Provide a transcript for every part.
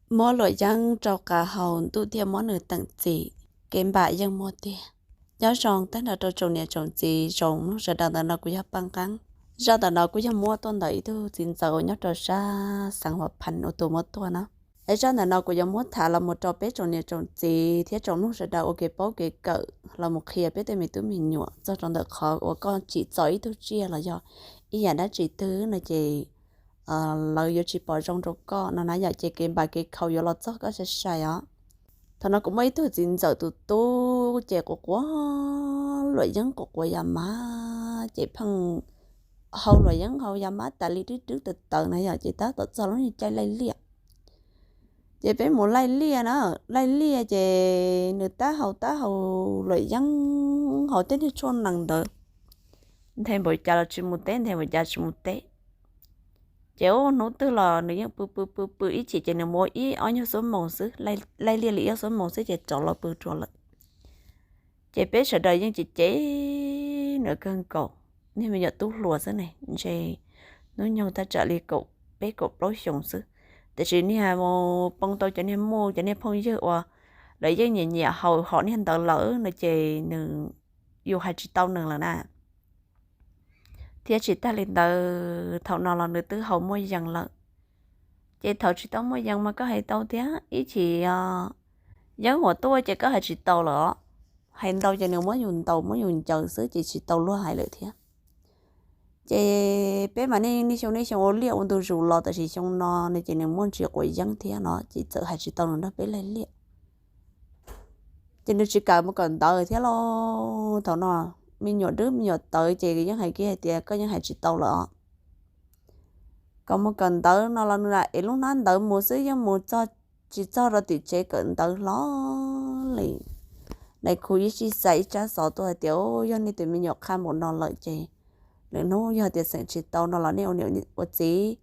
muab luam yeeb rau qav haus, ntuj thiaj muab nws teem txim, kev npam yeej muaj tiag. Nyob zoo tag nrho rau tsoom niam tsoom txiv tsoom mloog sawv daws. Ntawm no kuv yog Paj Nqeeb. Zaj ntawm no kuj yog muab tuaj ntawm ib tug txiv ntxawm uas nyob rau sab xeev Huas Phan ua tus muab tuaj na. Es zaj ntawm no kuv yuav muab tham los mus rau peb tsoom niam tsoom txiv thiab tsoom mloog sawv daws ua kev paub kev kawm los mus qhia peb tej me tub me nyuam txog rau ntawm qhov uas koj tsim txom ib tug tsiaj los yog ib yam dab tsi twg no ces lawv yuav tsis pom zoo rau koj no na yom, ces kev npam kev khaus yuav los txog koj sai sai os. Thaum no kuv muaj ib tug txiv ntxawm tus tub ces quav quav luam yeeb, quav quav yas mab, ces pheej haus luam yeeb haus yas mab tas li, twb twb tawv tawv na yom, ces tab tom txog lub caij laij liaj. Ces peb mus laij liaj na, laij liaj ces nws tab haus tab haus luam yeeb, haus tej niag tshuaj nees ntawd, nthe npaum cas los tsis mus teb, nthe npaum cas tsis mus teb. Ces hnub twg los nws yeej pw pw pw pw ib chim ces nws mus ib ob nyuag xuab moos xwb, laij liaj li ib ob xuab moos xwb ces rov los pw rua lawm. Ces peb sawv daws yeej cem cem nws kawg nkaus, niag me nyuam tub hluas xwb ne, ntshe hnub nyoog thaj tsam li kaum peb kaum plaub xyoos xwb. Tiam sis niag mus poob tau cov niag muj cov niag phooj ywg uas lawv yeej nyiam nyiam haus hom niag ntawd lawm no ces nws, yus hais tsis tau nws lawm na. Thiab tsis tag li ntawd, thaum no los nws twb haus muaj yees lawm. Ces thaum tsis tau muaj yees mas koj hais tau thiab, ib chim yeeb huam tuaj ces koj hais tsis tau lawm os. Hais ntau ces nws muab yus ntaus muab yus ncaws xwb ces tsis tau luag hais lawm thiab. Ces peb mas nej xyoo nej xyoo ua liaj ua ntu zus los, tab sis xyoo no no ces nws muaj ntsis quav yeeb thiab no ces txawm hais tsis tau nws nrog peb laij liaj. Ces nws tsis kam mus kawm ntawv thiab lauj. Thaum no me nyuam dwb me nyuam tawv ces yeej hais kiag hais tias koj yeej hais tsis tau lawm os. Kom mus kawm ntawv no los nws lam ev lub hnab ntawv mus xwb, yeej mus txog tsis txog rau tim tsev kawm ntawv hlo li. Nais khu ib sij xa ib tsab xov tuaj hais tias, yog nej tus me nyuam qha npaum no lawm ces lwm hnub yog tias xeem tsis tau no los nej ua niam ua txiv,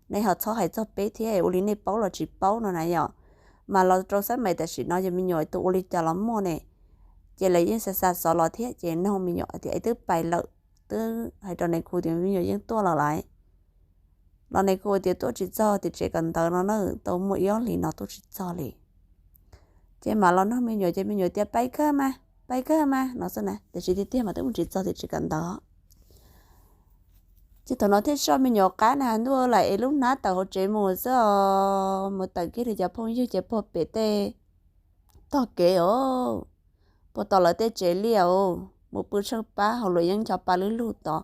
nej ho txhob hais txog peb thiab, ua li nej paub los tsis paub no na yom. Mas los rau xab mais tam sim no yog me nyuam tus ua li cas los muaj ne. Ces lawv yeej xa xa xov los thiab ces nug me nyuam tias es twb pais lawm, twb hais rau nais khu tias me nyuam yeej tuaj los lawm. Los nais khu tias tuaj tsis txog tim tsev kawm ntawv no na, tau muaj ib ob hlis no tuaj tsis txog li. Ces mam los nug me nyuam ces me nyuam tias pais kawg mas, pais kawg mas no xwb na, tiam sis tiag tiag mas twb mus tsis txog tim tsev kawm ntawv. Ces thaum no thiaj soj me nyuam qab na, ntuj lam ev lub hnab tawm hauv tsev mus xwb os, mus tawm kiag li cov phooj ywg ces puag pem tej tog kev os, puag tom lawv tej tsev liaj os, mus pw tsheej pab hauv luam yeeb ncho pa lub lug tod.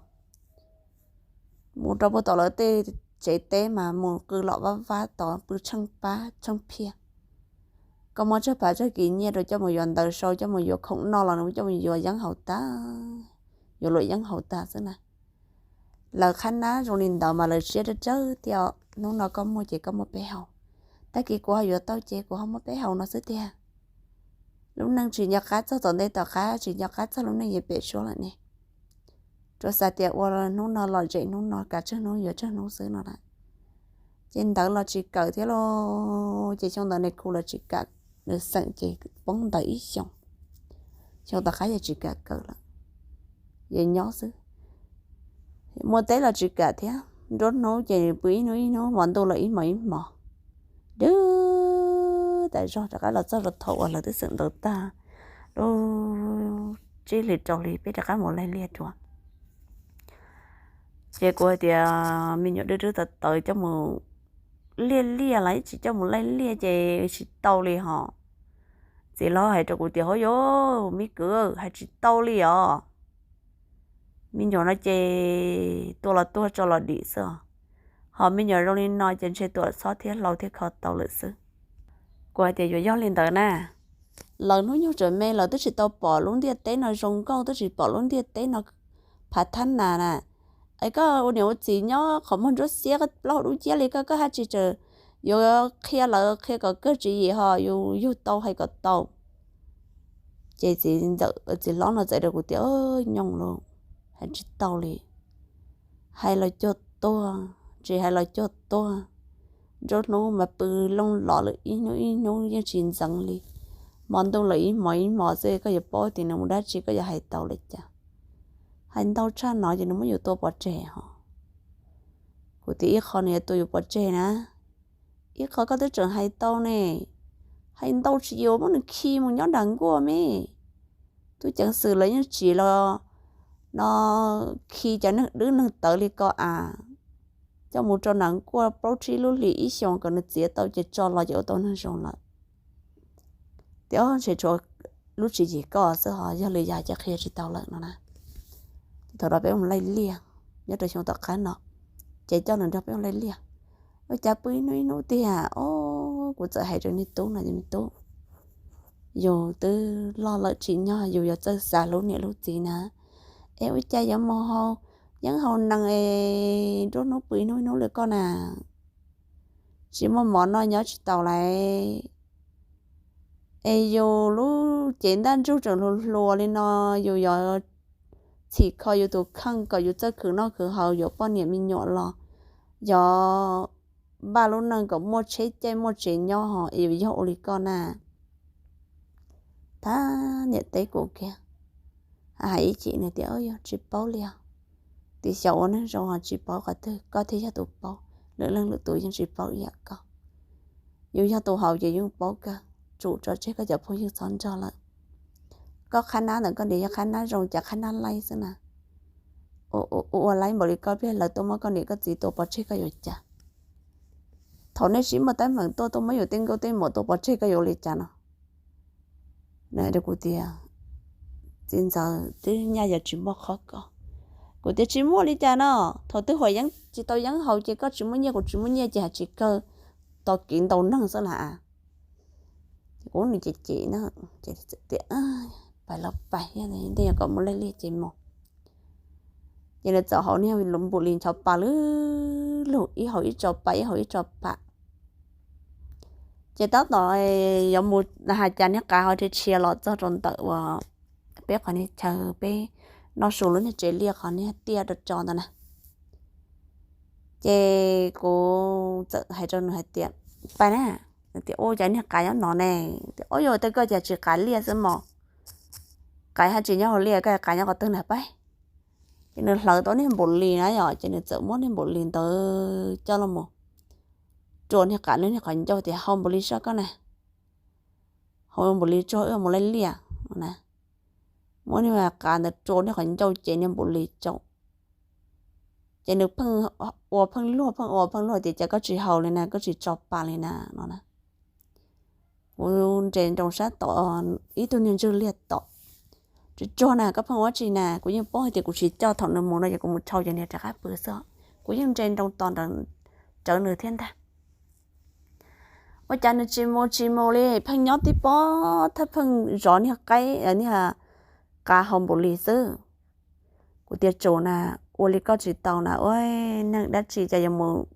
Mus rau puag tom lawv tej tsev teb mas mus qw lom vab vab tod pw tsheej pab tsheej phiaj. Koj muaj tsawg phav tsawg kis nyiaj rau coj mus yuav ntawv sau, coj mus yuav khoom noj los nws coj mus yuav yeeb haus tag, yuav luam yeeb haus tag xwb na. Lawv qhab nab zoo li ntawd mas lawv siab dawb dawb tias hnub no koj muaj ces koj muab peb haus, tag kis kuv ho yuav tau ces kuv ho muab peb haus no xwb tiag. Lub neej tsis nco qab txog tom ntej tom qab, tsis nco qab txog lub neej yav pem suab lawm ne. Rau xav tias ua hnub no lom zem hnub no, kav tsawg hnub yuav tsawg hnub xwb no lawm. Ces ntawv los tsis kawm thiab lauj, ces xyoo ntawd nais khu los tsis kam, nws xeem ces poob ntawv ib xyoos. Xyoo tom qab yog tsis kam kawm lawm, yog nyob xwb. Muaj teb los tsis kam thiab, nruab hnub ces pw ib hnub ib hnub, hmo ntuj los ib hmos ib hmos. Dwb tas zog rov qab los txog rau thaum uas lawv twb xeem ntawv tag, lub tsib hlis rau hlis peb rov qab mus laij liaj dua. Ces kuv hais tias me nyuam dwb dwb tawv tawv coj mus liaj liaj los ib tsis coj mus laij liaj ces tsis tau li hos. Txiv hlob hais rau kuv tias, hov yov, me kwv, hais tsis tau li os. Me nyuam no ces tua los tuag tso los dim xwb os. Hos me nyuam zoo li no ces ntshe tuam txhob thiab hlau thiab kho tau lawm xwb. Kuv hais tias yuav yog li ntawd na. Lawv hnub nyoog tseem me, lawv twb tsis tau pom lub ntiaj teb no zoo nkauj, twb tsis pom lub ntiaj teb no phav thab nas na. Es koj ua niam ua txiv nyob qhov muag ntsuab xiab plaub hau dub ciab li koj, koj haj tsis tseem yuav qhia lawv qhia kom kawg tswv yim ho yus yug tau hais kom tau. Ces txiv ntxawm, txiv hlob no txawm rau kuv tias, nyoos lauj, hais tsis tau li. Hais los cuag tuag, tsis hais los cuag tuag. Nruab hnub mas pw looj los lawm ib hnub ib hnub yeej tsis ntxeev li. Hmo ntuj los ib hmos ib hmos xwb, koj yuav paub tias nws mus dab tsi, koj yuav hais tau li cas. Hais ntau tshaj no ces nws muab yus tua pov tseg hos. Kuv tias ib qho nws yuav tua yus pov tseg na, ib qho koj twb tseem hais tau ne, hais ntau tsis yuav muab nws khi mus nyob nram nkuaj me. Tub ceev xwm lawv yeej tsim los no khi cov neeg dwb neeg tawv li ko a, coj mus rau nram nkuaj plaub tsib lub hlis ib xyoos kom nws txiav tau ces tso los ces ua tau neeg zoo lawm. Tias ntshe tshuav lub tswv yim koj xwb ho yog li yam ces qhia tsis tau lawm no na. Ces thaum no peb mus laij liaj nyob rau xyoo tom qab no, ces coj nws nrog peb mus laij liaj. Ua cas pw ib hnub ib hnub tiag, o, kuv txawm hais rau niag tub no, me tub, yus twb loj lawm tsim nyog yus yuav txawj xav hlub niam hlub txiv na. Es ua cas yuav mus haus yeeb haus nees es nruab hnub pw ib hnub ib hnub li koj na? Tsis muaj mov noj nyob tsis tau lauj. Es yus lub cev ntaj ntsug tseem hluas hluas li no, yus yuav txhim kho yus tus kheej kom yus txawj khwv noj khwv haus, yuav poj niam me nyuam los yog npaj lub neej kom muaj tsheb caij muaj tsev nyob ho es yus yog ua li koj na. Thab niam teb kuv kiag, hais ib chim nws tias, yog tsis paub li os. Tim xyov ua neeg zoo ho tsis paub qhov twg, koj thiaj yog tus paub, lwm leej lwm tus yeej tsis paub ib yam koj. Yus yog tus haus ces yeej paub kawg, tsum tso tseg koj cov phooj ywg txhob nrog lawm. Koj qhab nab ntawm koj niam yog qhab nab zoo, cas qhab nab laij xwb na. Ua ua laij npaum li koj pliag lawv tuaj muab koj niam koj txiv tua pov tseg koj yuav cas? Thaum nej sib muaj teeb meem tuaj tuaj muab yus tej nkauj tej muam tua pov tseg koj yuav ua li cas no? Nws hais rau kuv tias, txiv ntxawm, twb nyaj yuav tsis muaj qhov ko. Kuv tias tsis muaj li cas no, thaum twg huam yeeb tsis tau yeeb haus ces koj tsis muaj nyiaj kuv tsis muaj nyiaj ces hais tsis kawg, tos kiv ntaus neeg xwb las. Ces kuv nws cem cem na, ces tias, pais los pais, yog ntej yog kom mus laij liaj ces mus. Ces nws txawm haus niag npum lis nchov pas lug lug, ib haus ib tso pas, ib haus ib tso pas. Ces tab tom yuav mus, hais cas niag qav ho rhiav rhiav los txog rau ntawm uas peb qhov niag chaw peb noj su lub niag tsev liaj qhov niag tiaj rau tso ntawd na. Ces kuv txawm hais rau nws hais tias, pais na. Nws tias, ua cas niag qav nyob no ne? Tias, o, yog tej koj cas tsis qav liaj xwb mos. Qav haj tsis nyob hauv liaj, koj qav nyob qhov twg na pab? Ces nws hlawv tau niag npum lis na yom, ces nws txawm muab niag npum lis ntawd coj los mus rua niag qav lub niag qhov ncauj tias, haus npum lis soj koj na, haus npum lis tsuag wb mus laij liaj na. Muab niag qav ntawd rua niag qhov ncauj ces niag npum lis tsaus. Ces nws pheej ua pheej luag, pheej ua pheej luag tias, cas koj tsis haus li na, koj tsis tso pas li na no na. Kuv nres nroos sab tom ib tug niag ntswg liag tom, tsuag tsuag na, koj pheej ua dab tsi na? Kuv yeej paub hais tias kuv tsis coj, thaum nws mus no ces kuv mus tshau ces nws rov qab pw xwb. Kuv yeej nres nroos tos rawv nws thiab ntag. Ua cas nws tsis mus tsis mus li, pheej nyob tib pob thawj pheej zov niag qaib, niag qav haus npum lis xwb. Kuv tias, tsum na, ua li koj tsis tau na, ua neeg dab tsi cas yuav mus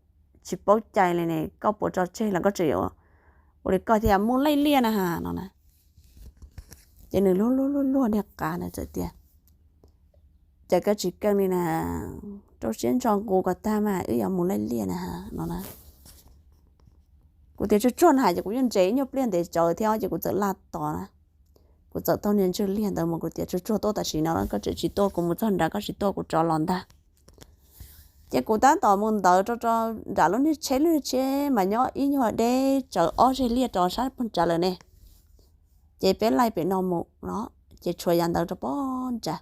tsis paub cai li ne, koj puas tso tseg los koj tseem yuav ua li koj thiaj mus laij liaj na ha no na. Ces nws luag luag luag luag niag qav ntawd txawm tias, cas koj tsis keej li na, rau siab ntso nqus kom tag mas wb yuav mus laij liaj na ha no na. Kuv tias, tsuag tsuag na, ces kuv yeej nres ib nyuag pliag ntev tsawv thiab ces kuv txawm laj tos na. Kuv txawm taug niag ntswg liag ntawd mus, kuv tias, tsuag tsuag tuaj tam sim no, koj tseem tsis tuaj, kuv mus txog nrad koj tsis tuaj kuv rov los ntag. Ces kuv tab tom mus ntawd rau nram lub niag tsheb, lub niag tsheb mas nyob ib nyuag deb tsawv ob zeg liaj rau sab pag nrad lawm ne. Ces peb laij pem no mus no, ces tshuav yav ntawd rau pag nrad.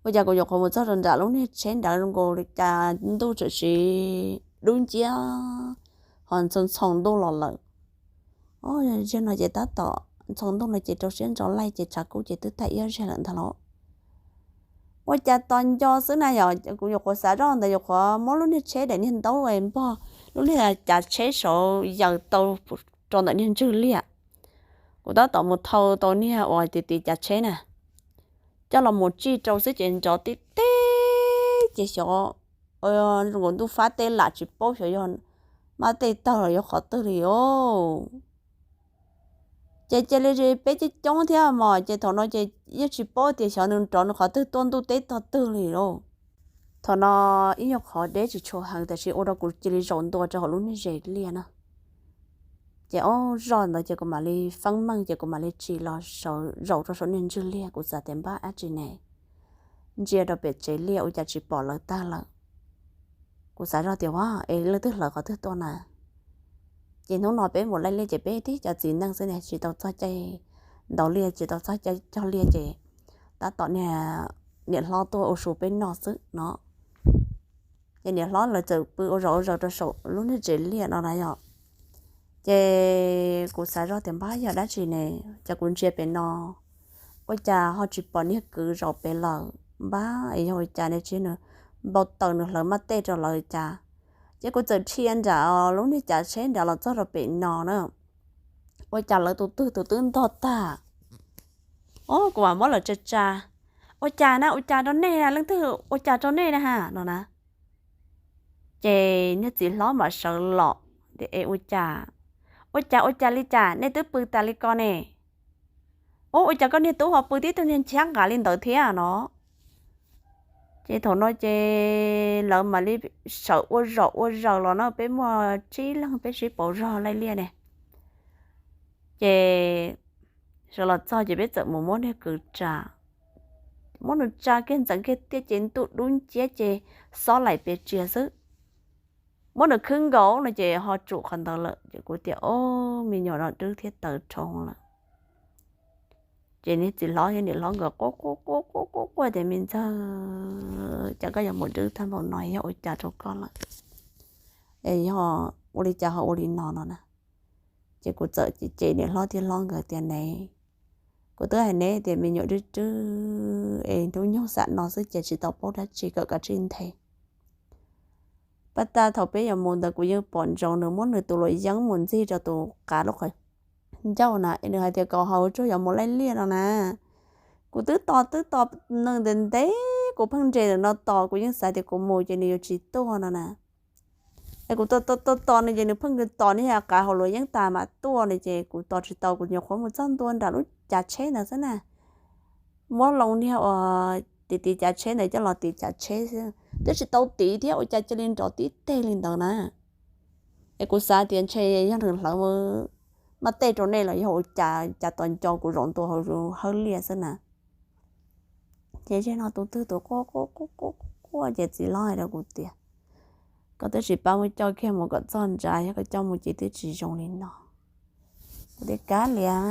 Ua cas kuv nyuam qhuav mus txog rau nram lub niag tsheb nrad zoo nkaus li cas ntuj txawm sis dub nciab ho ntxhoo ntxhoo ntuj los lawm. Ziag no ces tab tom ntxhoo ntuj no ces rau siab ntso laij ces tshav kub ces twb tag ib ob zeg lawm ntag los. Ua cas tos nco xwb na yom, kuv nyuam qhuav xav zoj ntawd nyuam qhuav muab lub niag tsheb daim niag ntaub npog lub niag cav tsheb saud yaws tau rau ntawm niag ntswg liaj. Kuv tab tom mus thau tau niag uas tiv tiv cav tsheb na, coj los mus tsij rau xwb ces nrov tib teb ces xyov zoo nkaus ntuj fab teb lam tsis paub xyov yog mab tej tawg los yog qhov twg li os. Ces cia li peb coob coob thiab mos ces thaum no ces yeej tsis paub tias xyov nws nrov nws qhov twg tuaj ntuj teb tog twg li lauj. Thaum no ib nyuag qhov deb tsis tshua heev tab sis ua rau kuv cia li zaum ntua rau hauv lub niag zes liaj no. Ces ob zoj ntawd ces kuv mam li feeb meej ces kuv mam li tsim los zaum rau saum niag ntswg liaj, kuv xav tias npaj dab tsi ne, ntsia rau pem tsev liaj ua cas tsis pom lawv tag lawm. Kuv xav zoj tias ua es leej twg hlawv qhov twg tuaj na. Ces hnub no peb mus laij liaj ces peb tib cov txiv neej xwb ne, tsis tau txog caij ntaus liaj, tsis tau txog caij cog liaj ces tab tom niam hlob tuaj ua su peb noj xwb no. Ces niam hlob lawv txawm pw ua zog ua zaws rau saum lub niag tsev liaj no na yom. Ces kuv xav zoj tias npab yog dab tsi ne, ces kuv ntsia pem no, ua cas ho tsis pom niag kwv zaum pem lawm npab, es yog ua cas ne, tsis nws npau taws nws hlawv maj tej rau lawv cas. Ces kuv txawm dhia nram lub niag cav tsheb nram los txog rau pem no na, ua cas lawv tus twg tus twb ntog tag. Os, kuv mam muab lawv tsa tsa, ua cas na, ua cas rau nej na, leej twg ua cas rau nej na ha no na. Ces niag txiv hlob mam sawv los tias, es ua cas, ua cas ua cas li cas nej twb pw tas li ko ne? Ub, ua cas koj niag tub ho pw tib tug niag nchav nqa li ntawd thiab no? Ces thaum no ces lawv mam li sawv ua zom ua zaws los no, peb muaj tsib leeg peb sib pauv zog laij liaj ne. Ces sawv los txog ces peb txawm mus muab niag kwv tsa, muab nws tsa kiag ntxeev kiag tiaj ces ntuj dub nciab ces xob laim pes tsia xwb. Muab nws khwb nkaus no ces ho tsum qhov ntawd lawm. Ces kuv tias, o, me nyuam no dwb thiab tawv dhau lawm. Ces niag txiv hlob thiab niam hlob nkawd quaj quaj quaj quaj quaj tias, me ntxawg, cas koj yuav mus dwb tag npaum no, yog ua cas rau koj lawm? Es yog ua li cas ho ua li no no na? Ces kuv txawm cem niam hlob thiab hlob nkawd tias, ne, kuv twb hais neb tias me nyuam dwb dwb es hnub nyoog xam no xwb ces tsis tau paub dab tsi, kom kav tsij nthe. Pab tag thaum peb yuav mus ntawd kuv yeej pom ntsoov nws muab nws tus luam yeeb mus ntxig rau tus qav lub qhov ncauj na, es nws hais tias kom haus tsuag yuav mus laij liaj no na. Kuv twb tos twb tos nws ntev ntev, kuv pheej nres ntawm no tos, kuv yeej xav tias kuv mus ces nws yuav tsis tuaj no na. Es kuv tos tos tos tos nws ces nws pheej tos niag qav haus luam yeeb tas mam tuaj no ces kuv tos tsis tau, kuv nyuam qhuav mus txog ntua nram lub cav tsheb ntawd xwb na. Muab loo niag uas tiv tiv cav tsheb ntawd coj los tiv cav tsheb xwb, twb tsis tau tiv thiab ua cas cia li nrov tib teg li ntawd na. Es kuv xav tias ntshe yog nws hlawv maj tej rau nej los yog ua cas, cas tos nco kuv zaum ntua hauv hawb liaj xwb na. Ces zaum no tus twg tus quaj quaj quaj quaj quaj ces txiv hlob hais rau kuv tias, koj twb tsis pab muab coj kiag mus kom txog ntsa, yog koj coj mus ces twb tsis zoo li no. Kuv tias kav liam,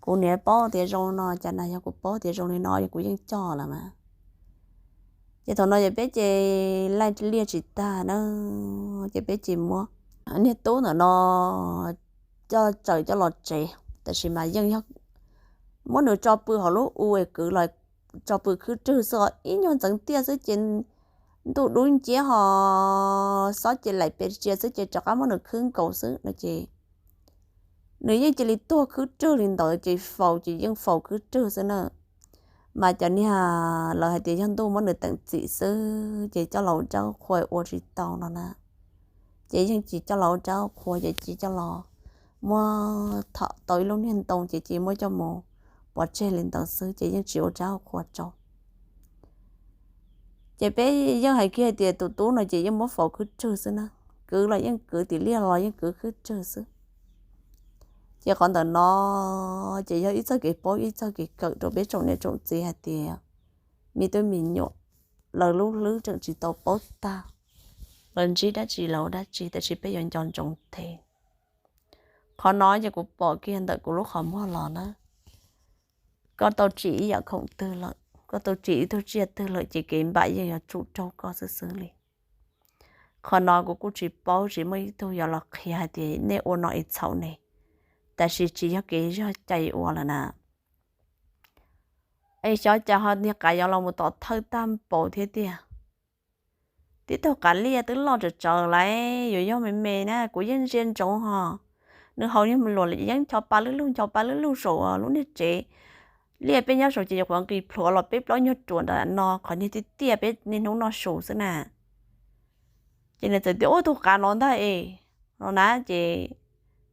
kuv niam paub tias zoo no cas na, yog kuv paub tias zoo li no yog kuv yeej coj lawm mas. Ces thaum no ces peb ces laij liaj tsis tag na, ces peb ces muab niag tub ntawm no coj tsaws coj los tsev, tab sis mas yeej yog muab nws tso pw hauv lub u es kwv los tso pw khwb rwg xwb os, ib nyuag ntxeev tiaj xwb ces ntuj dub nciab ho xob ces laim pes tsia xwb ces rov qab muab nws khwb nkaus xwb no ces nws yeej cia li tuag khwb rwg li ntawd ces faus ces yeej faus khwb rwg xwb na. Mas cov niag lawv hais tias yog ntuj muab nws teem txim xwb ces coj los ua rab qhua ua tsis tau no na. Ces yeej tsis coj los ua rab qhua ces cia coj los muab tham tau ib lub niag ntoo ces cia muab coj mus pov tseg li ntawd xwb ces yeej tsis ua rab qhua rau. Ces peb yeej hais kiag tias tus tub no ces yeej muab faus khwb rwg xwb na, kwv los yeej kwv, tim liaj los yeej kwv khwb rwg xwb. Ces qhov ntawm no ces yog ib txoj kev paub ib txoj kev kawm rau peb tsoom niam tsoom txiv hais tias me tub me nyuam, lawv lub hlwb tseem tsis tau paub tag, lawv ntsib dab tsi lawv ua dab tsi, tab sis peb yuav nco ntsoov tes. Qhov no ces kuv pom kiag ntawm kuv lub qhov muag los na. Koj tau tsim ib yam khoom twg lawm, koj tau tsim ib tug tsiaj twg lawm ces kev npam yeej yuav tsum raug koj xwb xwb li. Qhov no kuv kuj tsis paub, tsis muaj ib tug yuav los qhia hais tias nej ua no es txhaum ne, tab sis tsis yog kev zog cai ua lawm na. Es xyov cas ho niag qav yuav los mus tom thawj tag npaum thiab tiag. Tib tug qav liaj twb loj tsawv tsawv lawm, yuav yog me me na kuv yeej ntsia ntsoov ho. Nws haus niag luam yeeb ncho pa lwb lug ncho pa lwb lug saum lub niag tsev liaj peb nyob saum ces yuav qhuav nqis plhuav los peb plaub nyuag ruam nram no qhov niag tiaj tiaj peb niaj hnub noj su xwb na. Ces nws txawm tias ub tug qav no ntag es no na ces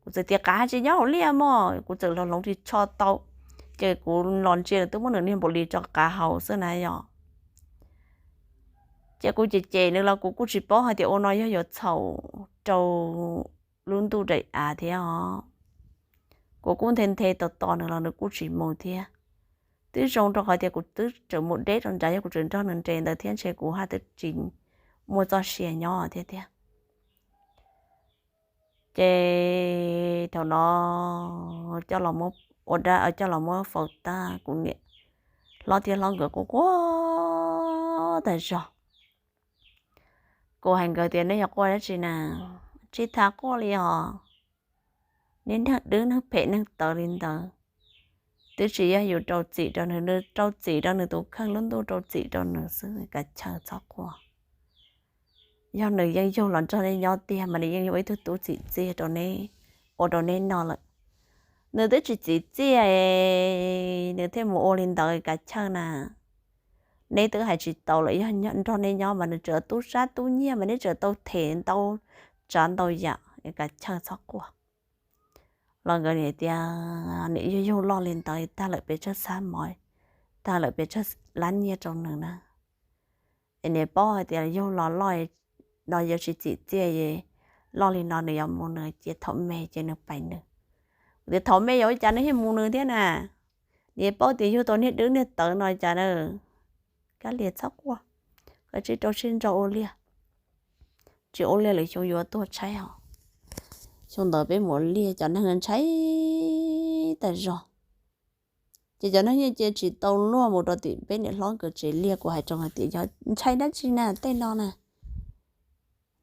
kuv txawm tias qav tsis nyob hauv liaj mog, kuv txawm los hloov ris tsho tau. Ces kuv los ntsia nws twb muab nws niag npaum li tso qav haus xwb na yom. Ces kuv cem cem nws los kuv kuj tsis paub hais tias ua no yog yuav txhaum rau lub ntuj daim av thiab os. Kuv kuj nthe nthe tos tos nws los nws kuj tsis mus thiab. Twb zoo rau qhov tias kuv twb tseem mus deb rau nrad, yog kuv tseem nrog nws nres ntawd thiab ntshe kuv haj twb tsis muaj txoj sia nyob thiab tiag. Ces thaum no coj los muab ua dab, coj los muab faus tag, kuv niam hlob thiab hlob nkawd quaj quaj tas zog. Kuv hais nkawd tias, neb yuav quaj dab tsi na? Tsis tas quaj li os. Neb neeg dwb neeg phem neeg tawv li ntawd, twb tsis yog yus rau txim rau nws, nws rau txim rau nws tus kheej, lub ntuj rau txim rau nws xwb, kav chaw txhob quaj. Yog nws yeej yug los nrog nej nyob tiag mas nws yeej yog ib tug tub txim txiaj rau neb, ua rau neb noj lawm. Nws twb tsis txim txiaj, nws thiaj mus ua li ntawd, kav chaw na. Neb twb hais tsis tau lawm, yog nrog nej nyob mas nws tseem tub sab tub nyiag mas neb tseem tau them ntau tsav ntau yam, kav chaw txhob quaj. Los nkawd niam tias, niam yug yug loj li ntawd tag lawm pes tsawg xab mov, tag lawm pes tsawg lab nyiaj rau nws na. Es niam paub hais tias yug los loj no yuav tsis txim txiaj, loj li no nws yuav mus nws, ces thaum me ces nws pais nws. Tias thaum me yuav ua cas nws thiaj mus nws thiab na? Niam paub tias yug tau niag dwb niag tawv no cas na. Kab lia txhob quaj, koj tsis rau siab ntso ua liaj, tsis ua liaj lwm xyoo yuav tuag tshaib os. Xyoo ntawd peb mus ua liaj cov neeg ntshai tas zog. Ces cov neeg yeej cia tsis tau luag mus rau tim peb niam hlob nkawd tsev liaj, kuv hais rau hais tias yog ntshai dab tsi na, tej no na.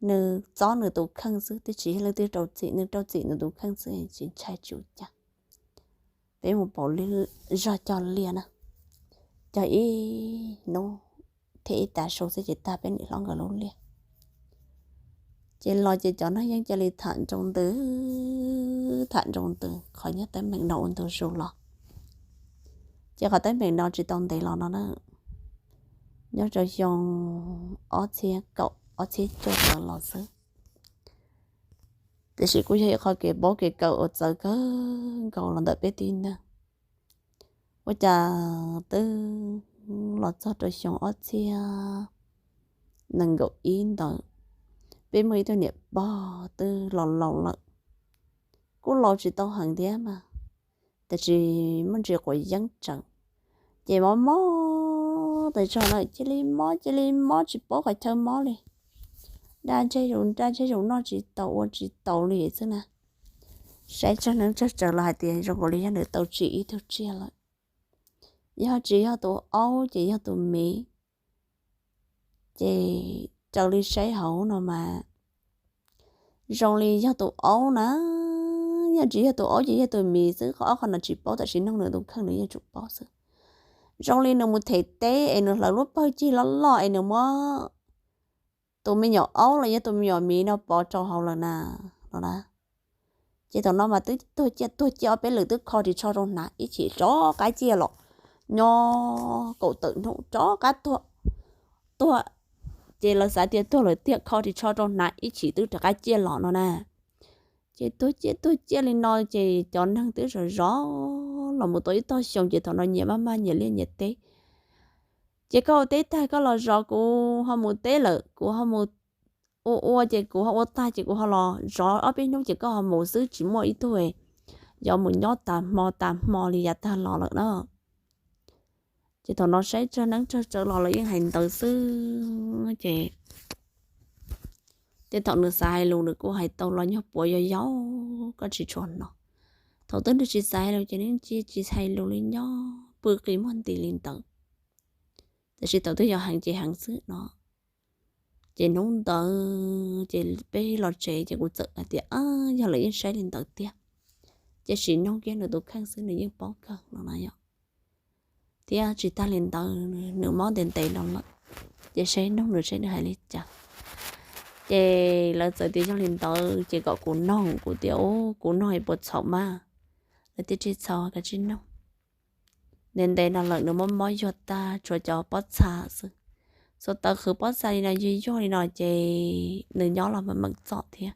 Nws txob nws tus kheej xwb, twb tsis yog leej twg rau txim, nws rau txim nws tus kheej xwb, tsis ntshai tsis ua cas. Peb mus pauv zog cog liaj na, cog ib hnub thiab ib tav su xwb ces tag peb niam hlob nkawd lub liaj. Ces los ces cov neeg yeej cia li tham nroo ntws, tham nroo ntws qhov nyob teeb meem no ua ntu zus los. Ces qhov teeb meem no tsis tau ntev los no na, nyob rau xyoo ob txhiab kaum ob txhiab cuaj tawm los xwb. Tiam sis kuj yog ib qho kev paub kev kawm uas txawv kawg nkaus los ntawm peb tib neeg. Ua cas twb los txog rau xyoo ob txhiab nees nkaum ib ntawd, peb muaj ib tug niam pog twb laus laus lawm, kuj laus tsis tau heev thiab mas, tiam sis muaj ntsis quav yeeb tsawv. Ces mob mob tas zog lawm, cia li mob cia li mob tsis paub qhov chaw mob li. Daj ntseg zus daj ntseg zus noj tsis tau ua tsis tau li xwb na. Saib tsawg neeb tsawg tsawv los hais tias zoo nkaus li yog nws tau tsim ib tug tsiaj lawm. Yog tsis yog tus aub ces yog tus miv. Ces raws li saib hauv no mas zoo li yog tus aub na, yog tsis yog tus aub ces yog tus miv xwb, qhov ob qho no tsis paub, tab sis nug nws tus kheej nws yeej tsum paub xwb. Zoo li nws mus them teb es nws hlawv lub pawg cig loj loj es nws muab tus me nyuam aub los yog tus me nyuam miv no pov rau hauv lawm na, no na. Ces thaum no mas twb tuag ciaj tuag ciaj ob peb lwm twb kho ris tsho rau hnav ib chim rov qab ciaj los, nyob kaum tawm hnub rov qab tuag, tuag. Ces lawv xav tias tuag lawm tiag, kho ris tsho rau hnav ib chim twb rov qab ciaj los no na. Ces tuag ciaj tuag ciaj li no ces cov neeg twb zov zov los mus tau ib tog xyoo ces thaum no nyias maj maj nyias liaj nyias teb. Ces koj ua teb tag koj los zov, kuv ho mus teb lawm kuv ho mus ua ua ces kuv ho ua tag ces kuv ho los zov ob peb hnub ces koj ho mus xwb, tsis muaj ib tug yuav mus nyob tas hmo tas hmo li yav tag los lawm na. Ces thaum no saib tsawg neeb tsawg tsawv los lawv yeej hais ntawd xwb. Ces tej thaum nws xav hais lus nws kuj hais tau los nyuag puav yau yau, koj tsis tshua hnov. Thaum twg nws tsis xav hais lus ces nws cia tsis hais lus li, nyob pw qi muag nti li ntawd. Tiam sis thaum twg yog heev ces heev xwb no. Ces hnub ntawd ces peb los tsev ces kuv txawm hais tias, yog lawv yeej saib li ntawd tiag, ces sim nug kiag nws tus kheej xwb nws yeej paub kawg no na yom. Thiab tsis tag li ntawd, nws mob ntev ntev no lawm, ces saib nug nws saib nws hais li cas. Ces lawv txawm tias yog li ntawd ces kom kuv noog, kuv tias, u, kuv noog es puas txhaum mas? Lawv tias tsis txhaum, kav tsij noog. Ntev ntev no lawm nws mob mob yuag tag tshuav cov pob txha xwb. Txhua tau qhwv pob txha li no yuag yuag li no ces nws nyob los meem meem txom thiab.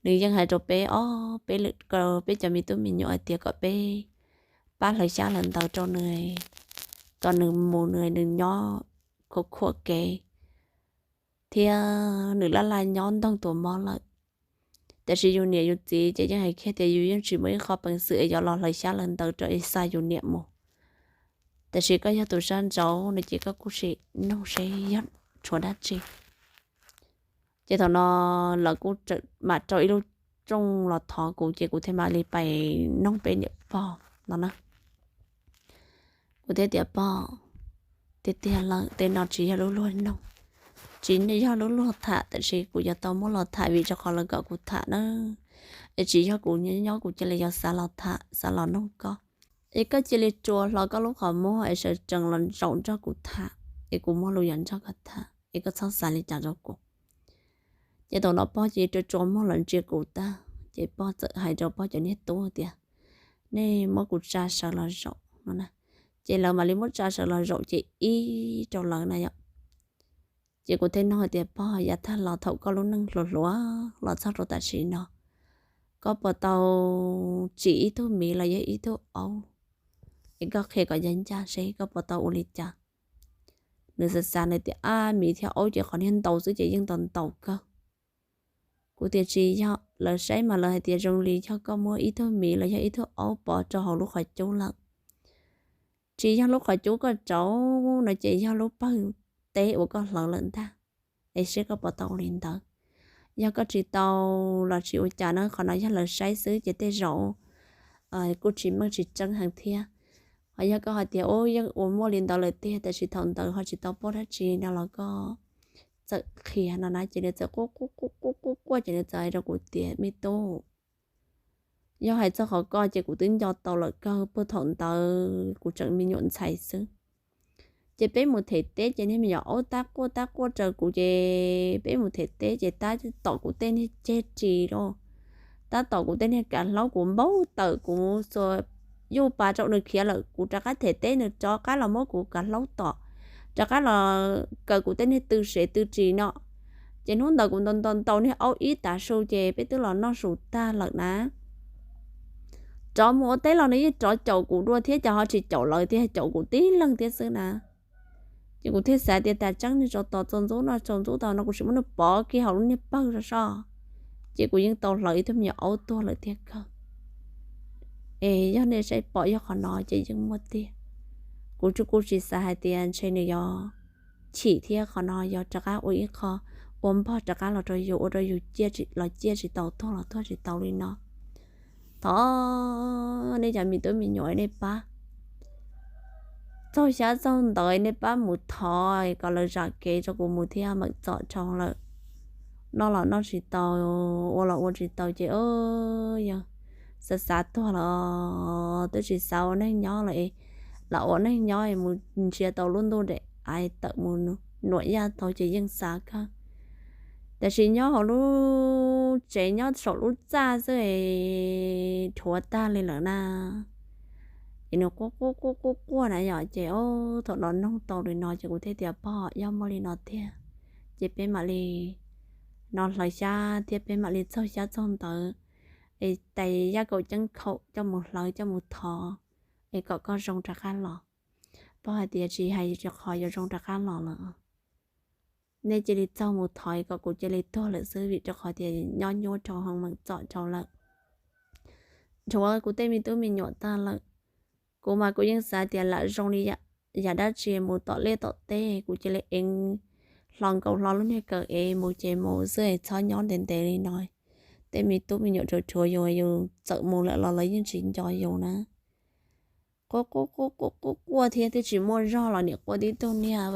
Nws yeej hais rau peb ob peb lwm, peb cov me tub me nyuam hais tias kom peb pab hlawv xyab hlawv ntawv rau nws, kom nws mus nws, nws nyob khuam khuam kev, thiab nws laj laj nyob ntoog tus mob lawm. Tiam sis yus niam yus txiv ces yeej hais kiag tias yus yeej tsis muaj ib qho peev xwm es yuav los hlawv xyab hlawv ntawv rau es xa yus niam mus. Tiam sis koj yog tus sab nraud no ces koj kuj sim nug seb yog tshuav dab tsi. Ces thaum no lawv kuj mam rau ib lub rooj los thov kuv ces kuv thiaj mam li pais noog peb niam pog no na. Kuv thiaj tias pog, tiag tiag lawm tej no tsis yog lub luag noog, tsis yog lub luag tham, tab sis kuv yuav tau muab los tham vim rau qhov lawv kom kuv tham na. Es tsis yog kuv nyob kuv cia li yuav xav los tham xav los noog koj. Es koj cia li rua hlo koj lub qhov muag es sawv tsees los zaum nrog kuv tham, es kuv muaj lus yuav nrog koj tham es koj txhob xav li cas rau kuv. Ces thaum no pog cia li rua rua muag los ntsia kuv tag ces pog txawm hais rau pog cov niag tub tias nej muab kuv tsa sawv los zaum no na. Ces lawv mam li muab tsa sawv los zaum ces ib rau lawv na yom. Ces kuv thiaj nug hais tias pog, yav tag los thaum koj lub neej hluas hluas los txog rau tam sim no, koj puas tau tsim ib tug miv los yog ib tug aub, es koj qhia kom ncaj ncaj seb koj puas tau ua li cas? Nws xav xav nws tias ab, miv thiab aub ces qhov niag ntaus xwb ces yeej ntaus ntaus kawg. Kuv tias tsis yog, lawv saib mas lawv hais tias zoo li yog koj muab ib tug miv los yog ib tug aub pov rau hauv lub qhov cub lawm. Tsis yog lub qhov cub koj rauv no ces yog lub pawg teb uas koj hlawv lawm ntag. Es seb koj puas tau ua li ntawd. Yog koj tsis tau los tsis ua cas na, qhov no yog lawv saib xwb ces tej zaum kuj tsis meej tsis tseeb heev thiab. Ho yog koj hais tias ub, yeej ua muaj li ntawd lawm tiag tab sis thaum ntawd ho tsis tau paub dab tsi no los koj txawm qhia no na. Ces nws txawm quaj quaj quaj quaj quaj quaj ces nws txawm hais rau kuv tias me tub, yog hais txog qhov koj ces kuv twb nco tau lawm kawg, puag thaum ntawd kuv tseem me nyuam ntxhais xwb. Ces peb mus them teb ces niag me nyuam aub tab quaj tab quaj raws kuv ces peb mus them teb ces tab tom kuv tej niag ceg ris lawm, tab tom kuv tej niag kav hlaub, kuv npau taws kuv xuas yuj pas rau nws khiav lawm, kuv rov qab them teb nws rov qab los muab kuv kav hlaub tom, rov qab los kaw kuv tej niag tw sev tw ris no. Ces hnub ntawd kuv ntaus ntaus ntaus niag aub ib tav su ces peb twb los noj su tag lawm na. Rov mus ua teb los nws yeej rov caum kuv dua thiab, cas ho tsis caum lawv thiab, caum kuv tib leeg thiab xwb na. Ces kuv thiaj xav tias tas tseeb niag tsaus tos tsaus ntxub no, tsaus ntxub tau no kuv sim muab nws pov kiag hauv lub niag pawg so so, ces kuv yeej tau hlawv ib tug me nyuam aub tuag lawm thiab kawg. Es yog nej saib pom yog qhov no ces yeej muaj tiag. Kuv tsuas kuj tsis xav hais tias ntshe nws yuav chim thiab qhov no yuav rov qab ua ib qho ua npog rov qab los rau yus, ua rau yus los ciaj tsis tau, tuag los tuag tsis tau li no. Thov nej cov me tub me nyuam nej pab txaug xyab txaug ntawv, nej pab mus thov kom lawv zam kev rau kuv mus thiab, meem txom dhau lawm. Noj los noj tsis tau, ua los ua tsis tau ces yog xav xav tuag los twb tsis xav ua neeg nyob lawm es lam ua neeg nyob es mus ntsia tau lub ntuj daim av tawm mus nuam yaj tau ces yeej xav kawg. Tab sis nyob hauv lub tsev nyob saum lub txaj xwb es dhuav tag li lawm na. Ces nws quaj quaj quaj quaj quaj na yom, ces thaum no noog tau li no ces kuv thiaj tias pog, yog muaj li no tiag ces peb mam li no hlawv xyab thiab peb mam li txaug xyab txaug ntawv es tais yaj kaum ceeb khaum coj mus hlawv coj mus thov es kom koj zoo rov qab los. Pog hais tias tsis hais rau qhov yuav zoo rov qab los lawm, nej cia li txaug mus thov kom kuv cia li tuag lawm xwb vim rau qhov tias nyob nyuaj dhau, meem txom dhau lawm, dhuav kuv tej me tub me nyuam tag lawm. Kuv mas kuv yeej xav tias lam zoo li yam dab tsi mus tom liaj tom teb kuv cia li ev hlo nkaus hlo lub niag kawm ev mus ces mus xwb es txhob nyob ntev ntev li no. Tej me tub me nyuam dhuav dhuav yus, yus txawm mus lawm los lawv yeej tsis nco yus na. Quaj quaj quaj quaj quaj thiab twb tsis muaj zog los niam quaj tib tug niag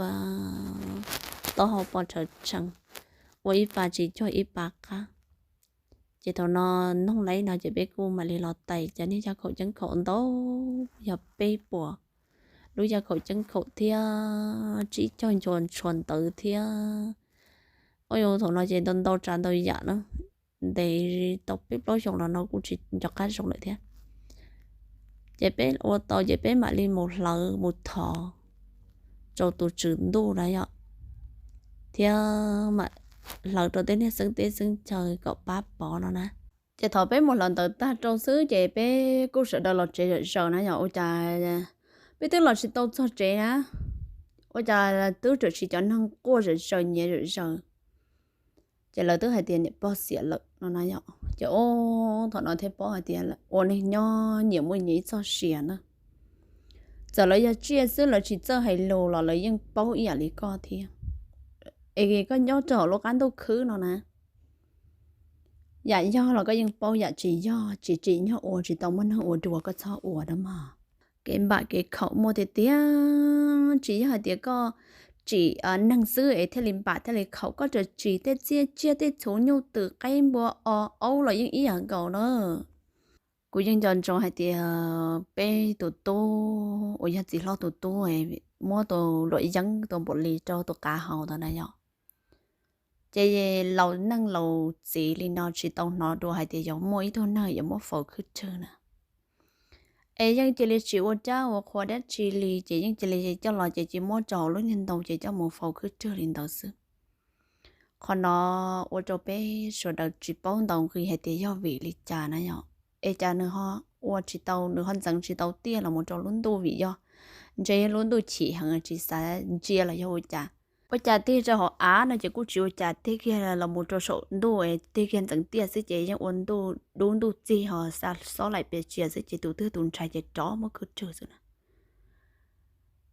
taub hau pos rhawv tshee, ua ib pas tsis cuag ib pas qab. Ces thaum no noog laib no ces peb kuj mam li los tais cov niag yaj khaum ceeb khaum ntau, yog peb puas lub yaj khaum ceeb khaum thiab tsib caug ncua ntshua ntawv thiab. Ua yus thaum no ces ntau ntau tsav ntau yam na, ntev tau peb plaub xyoos los no kuj tsis nco qab zoo lawm thiab. Ces peb ua tau ces peb mam li mus hlawv mus thov rau tus tswv ntuj na yom, thiab mam hlawv rau tej niag xeeb teb xeeb chaw kom pab pov no na. Ces thaum peb mus hlawv ntawv tag rau xwb ces peb kuj sawv daws los tsev zom zaws na yom, ua cas peb twb los tsis tau txog tsev na, ua cas twb tseem siv cov neeg quaj zom zaws nyiav zom zaws. Ces lawv twb hais tias niam pog xiam lawm no na yom. Ces thaum no thiaj paub hais tias ua neeg nyob nyias muaj nyias ib txoj sia na. Txawm lawv yog tsiaj xwb lawv tsis txawj hais lus los lawv yeej paub ib yam li koj thiab. Es koj nyob rau hauv lub qab ntuj khwb no na, Yam yog los koj yeej paub, yam tsis yog tsis tsim nyog ua, tsis tau muaj neeg ua dua koj txhob ua na mog. Kev npam kev khaum muaj tiag tiag, tsis yog hais tias koj tsim neeg xwb es thiaj li npam thiaj li khaum, koj tseem tsim tej txiaj tsiaj tej txhuv nyuj twm qaib npua os aub los yeej ib yam nkaus na. Kuv yeej nco ntsoov hais tias peb tus tub uas yog txiv hlob tus tub muab tus luam yeeb tus npaum li rau tus qav haus ntawd na yom. Ces laus neej laus txiv li no tsis tau hnov dua hais tias yuav muaj ib tug neeg yuav muab faus khwb rwg na. Es yeej cia li tsis ua dab ua qhua dab tsi li, ces yeej cia li coj los ces cia muab rau hauv lub niag ntoo ces coj mus faus khwb rwg li ntawd xwb. Qhov no ua rau peb sawv daws tsis paub ntaus nqi hais tias yog vim li cas na yom. Es cas nws ho ua tsis tau, nws ho ntxeev tsis tau tiaj los mus rau lub ntuj vim yog ntshe yog lub ntuj chim heev tsis xav ntsia los yog ua cas. Ua cas tig rau hauv av no ces kuj tsis ua cas, tig kiag los mus rau saum ntuj es tig kiag ntxeev tiaj xwb ces yeej ua ntuj dub ntuj txig ho xa xob laim pes tsia xwb ces tus twg tus ntshai ces rov muab khwb rwg xwb na.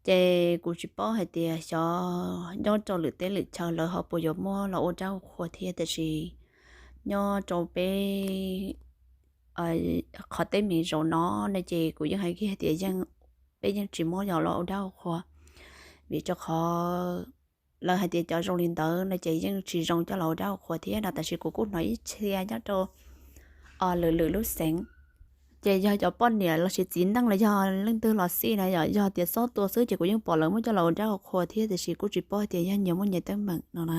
Ces kuv tsis paub hais tias xyov nyob rau lwm teb lwm chaw lawv ho puas yuav muab los ua dab ua qhua thiab, tiam sis nyob rau peb qhov teeb meem zaum no no ces kuv yeej hais kiag tias yeej, peb yeej tsis muab yog los ua dab ua qhua, vim rau qhov lawv hais tias cov zoo li ntawd no ces yeej tsis zoo coj los ua dab ua qhua thiab no. Tab sis kuv kuj hnov ib txhia nyob rau lwm lwm lub xeev, ces yog cov poj niam los sis txiv neej los yog leej twg los xij na yom, yog tias xob tua xwb ces kuv yeej pom lawv muab coj los ua dab ua qhua thiab, tiam sis kuj tsis paub tias yog nyias muaj nyias teeb meem no na.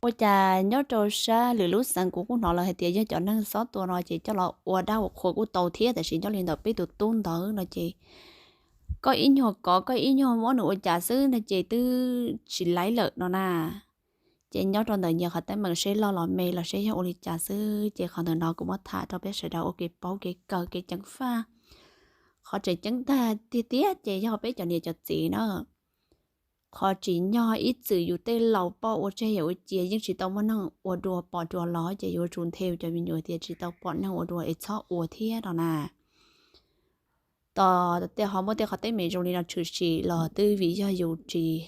Ua cas nyob rau sab lwm lub xeev kuv kuj hnov lawv hais tias yog cov neeg xob tua no ces coj los ua dab ua qhua kuj tau thiab, tab sis nyob li ntawm peb tus tub ntawd no ces koj ib nyuag kov koj ib nyuag muab nws ua cas xwb no ces twb tsis laib lawm no na. Ces nyob rau ntawm nyias qhov teeb meem seb loj los me los seb yog ua li cas xwb, ces qhov ntawm no kuv muab tham rau peb sawv daws ua kev paub kev kawm kev ceev faj. Qhov tseem ceeb tag tiag tiag ces yog peb cov niam cov txiv na, qhov tsim nyog ib txwm yus tej laus poj ua tseg yam ua cia yeej tsis tau muaj neeg ua dua pom dua los ces yuav tsum nthe yus cov me nyuam tias tsis tau pom neeg ua dua es txhob ua thiab no na. Tos tej ho muaj tej qhov teeb meem zoo li no tshwm sim los twb vim yog yus tsis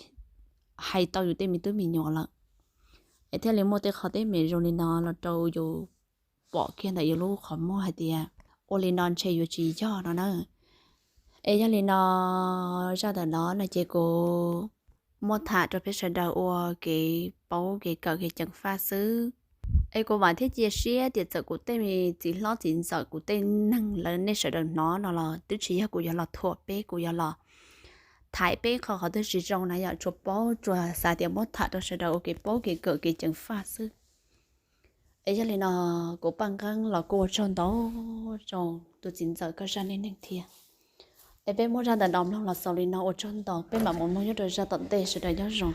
hais tau yus tej me tub me nyuam lawm, es thiaj li muaj tej qhov teeb meem zoo li no los rau yus pom kiag ntawm yus lub qhov muag hais tias ua li no ntshe yuav tsis yog no na. Es yog li no, zaj ntawm no no ces kuv muab tham rau peb sawv daws ua kev paub kev kawm kev ceev faj xwb. Es kuv vam thiab cia siab tias txawm kuv tej txiv hlob txiv ntxawm kuv tej neeg lawv nej sawv daws hnov no los twb tsis yog kuv yuav los thuam peb, kuv yuav los thaiv peb qhov qhov twg tsis zoo na yom, tsuas paub tsuas xav tias muab tham rau sawv daws ua kev paub kev kawm kev ceev faj xwb. Es yog li no, kuv Paj Nqeeb los kuj ua tsaug ntau rau tus txiv ntxawm koj zaj neej neeg thiab. Es peb muab zaj ntawm no mloog los xaus li no, ua tsaug ntau, peb mam mus mloog nyob rau zaj tom ntej, sawv daws nyob zoo.